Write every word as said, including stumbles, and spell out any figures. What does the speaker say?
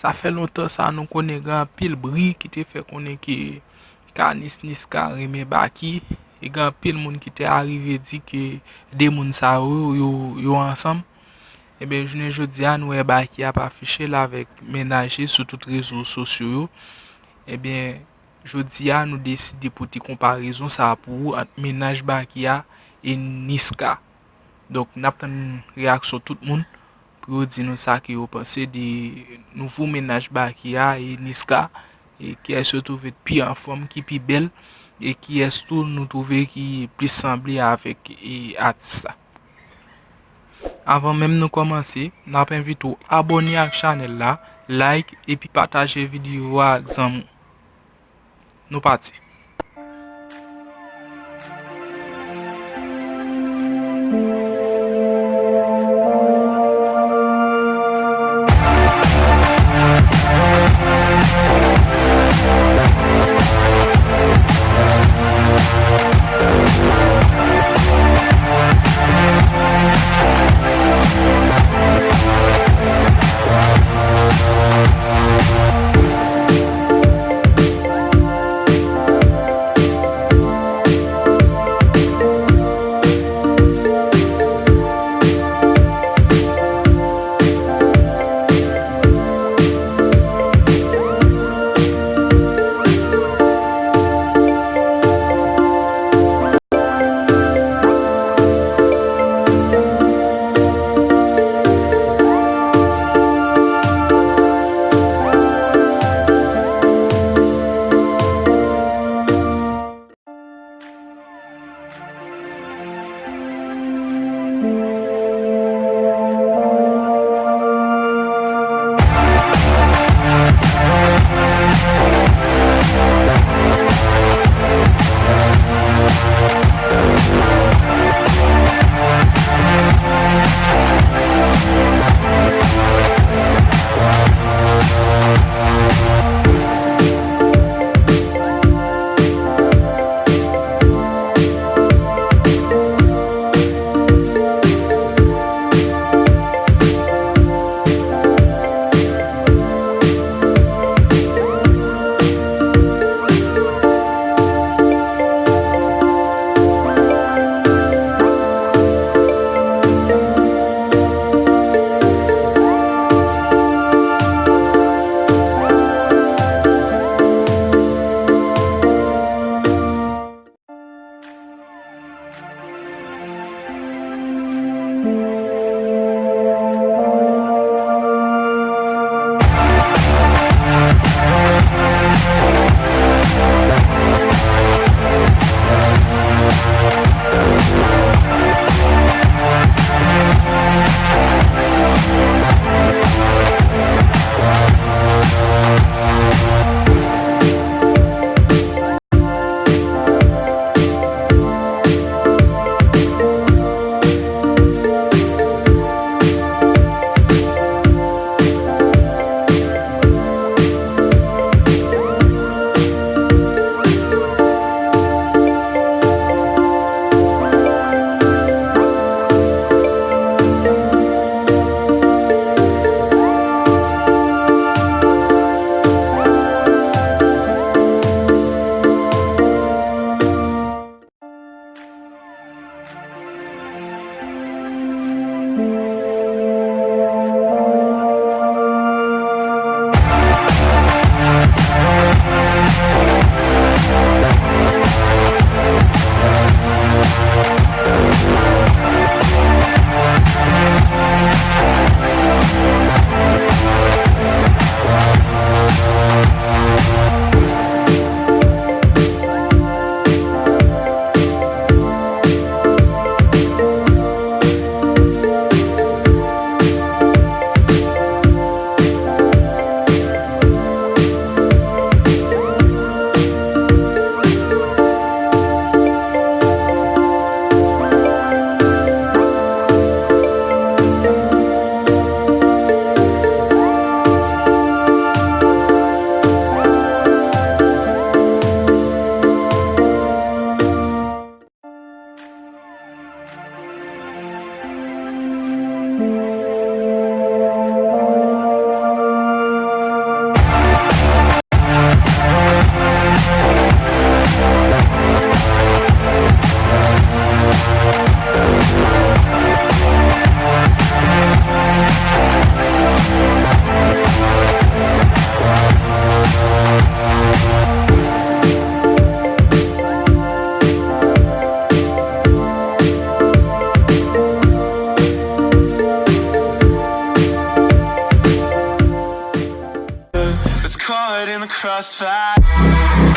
Sa fè lontan sa nou konnen gen anpil bri ki te fè konnen ke Canis Niska renmen Baky, e gen anpil moun ki te arive di ke de moun sa yo, yo, yo ansanm. Ebyen, jounen jodi a, nou wè Baky ap afiche l avèk mennaj li sou tout rezo sosyo yo. Ebyen, jodi a, nou deside pote konparezon sa a pou ou ant mennaj Baky a e Niska. Donk, n ap tann reyaksyon tout moun pou yo di nou sa ke yo panse de nouvo mennaj Baky a e Niska, e kiyès yo twouve pi anfòm, ki pi bèl, e kiyès tou nou twouve ki plis sanble avèk, e, atis la. Avan menm nou kòmanse, n ap envite w abòne ak chanèl la, like, epi pataje videyo a ak zanmi w. Nou pati. Crossfire.